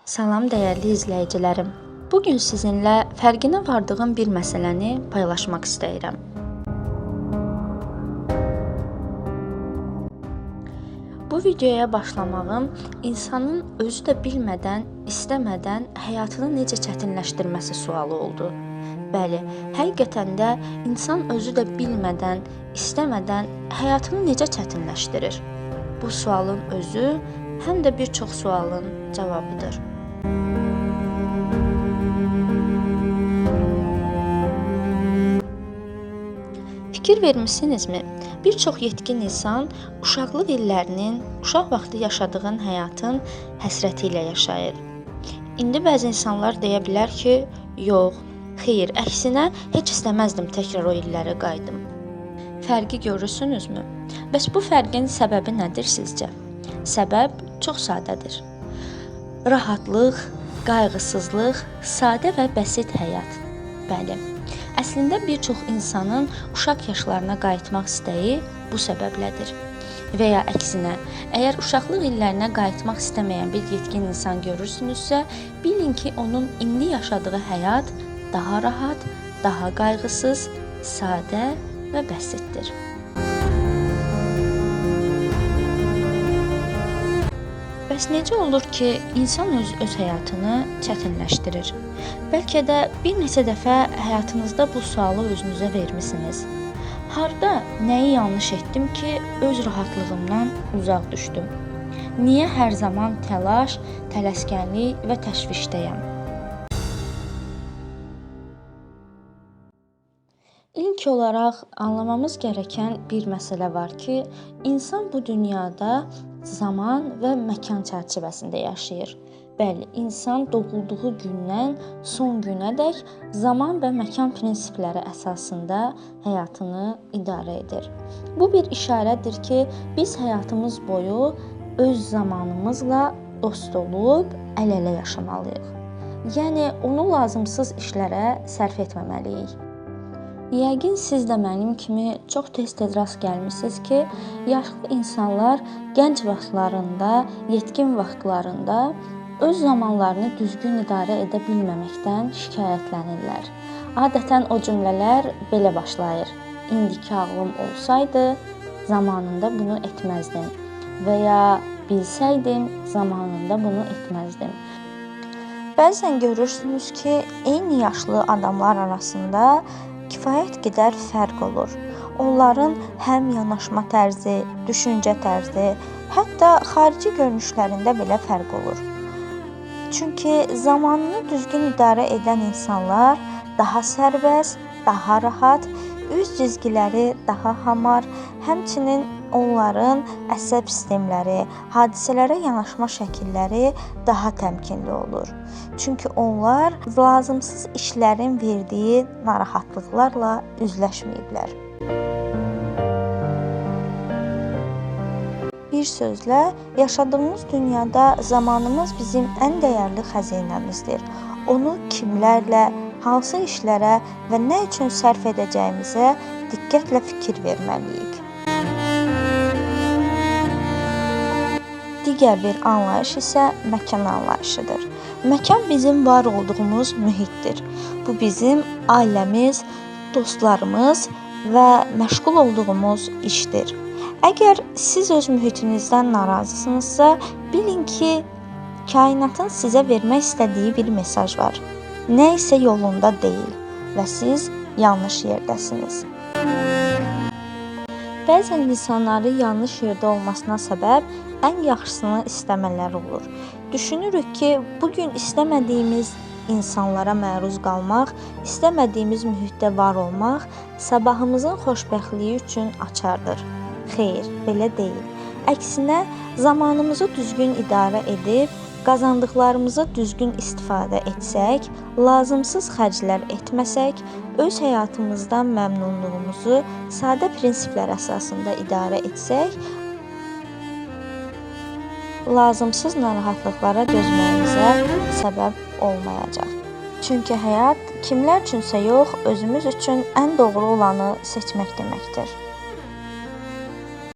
Salam dəyərli izləyicilərim. Bu gün sizinlə fərqinə vardığım bir məsələni paylaşmaq istəyirəm. Bu videoya başlamağım insanın özü də bilmədən, istəmədən həyatını necə çətinləşdirməsi sualı oldu. Bəli, həqiqətən də insan özü də bilmədən, istəmədən həyatını necə çətinləşdirir? Bu sualın özü həm də bir çox sualın cavabıdır. Fikir vermisinizmi? Bir çox yetkin insan uşaqlıq illərinin, uşaq vaxtı yaşadığın həyatın həsrəti ilə yaşayır. İndi bəzi insanlar deyə bilər ki, yox, xeyr, əksinə heç istəməzdim təkrar o illərə qayıdım. Fərqi görürsünüzmü? Bəs bu fərqin səbəbi nədir sizcə? Səbəb çox sadədir. Rahatlıq, qayğısızlıq, sadə və bəsit həyat. Bəli, əslində bir çox insanın uşaq yaşlarına qayıtmaq istəyi bu səbəblədir. Və ya əksinə, əgər uşaqlıq illərinə qayıtmaq istəməyən bir yetkin insan görürsünüzsə, bilin ki, onun indi yaşadığı həyat daha rahat, daha qayğısız, sadə və bəsitdir. Bəs necə olur ki, insan öz həyatını çətinləşdirir? Bəlkə də bir neçə dəfə həyatınızda bu sualı özünüzə vermisiniz. Harda, nəyi yanlış etdim ki, öz rahatlığımdan uzaq düşdüm? Niyə hər zaman təlaş, tələskənlik və təşvişdəyəm? İlk olaraq anlamamız gərəkən bir məsələ var ki, insan bu dünyada zaman və məkan çərçivəsində yaşayır. Bəli, insan doğulduğu gündən son günədək zaman və məkan prinsipləri əsasında həyatını idarə edir. Bu bir işarədir ki, biz həyatımız boyu öz zamanımızla dost olub əl-ələ yaşamalıyıq. Yəni onu lazımsız işlərə sərf etməməliyik. Yəqin siz də mənim kimi çox tez-tez rast gəlmisiniz ki, yaşlı insanlar gənc vaxtlarında, yetkin vaxtlarında öz zamanlarını düzgün idarə edə bilməməkdən şikayətlənirlər. Adətən o cümlələr belə başlayır: İndiki ağlım olsaydı, zamanında bunu etməzdim və ya bilsəydim, zamanında bunu etməzdim. Bəzən görürsünüz ki, eyni yaşlı adamlar arasında kifayət qədər fərq olur. Onların həm yanaşma tərzi, düşüncə tərzi, hətta xarici görünüşlərində belə fərq olur. Çünki zamanını düzgün idarə edən insanlar daha sərbəst, daha rahat, üz cizgiləri daha hamar, həmçinin onların əsəb sistemləri, hadisələrə yanaşma şəkilləri daha təmkinli olur. Çünki onlar lazımsız işlərin verdiyi narahatlıqlarla üzləşməyiblər. Bir sözlə, yaşadığımız dünyada zamanımız bizim ən dəyərli xəzinəmizdir. Onu kimlərlə, hansı işlərə və nə üçün sərf edəcəyimizə diqqətlə fikir verməliyik. Digər bir anlayış isə məkan anlayışıdır. Məkan bizim var olduğumuz mühitdir. Bu bizim ailəmiz, dostlarımız və məşğul olduğumuz işdir. Əgər siz öz mühitinizdən narazısınızsa, bilin ki, kainatın sizə vermək istədiyi bir mesaj var. Nə isə yolunda deyil və siz yanlış yerdəsiniz. Bəzən insanları yanlış yerdə olmasına səbəb ən yaxşısını istəmələri olur. Düşünürük ki, bugün istəmədiyimiz insanlara məruz qalmaq, istəmədiyimiz mühitdə var olmaq sabahımızın xoşbəxtliyi üçün açardır. Xeyr, belə deyil. Əksinə, zamanımızı düzgün idarə edib, qazandıqlarımızı düzgün istifadə etsək, lazımsız xərclər etməsək, öz həyatımızdan məmnunluğumuzu sadə prinsiplər əsasında idarə etsək, lazımsız narahatlıqlara dözməyimizə səbəb olmayacaq. Çünki həyat kimlər üçünsə yox, özümüz üçün ən doğru olanı seçmək deməkdir.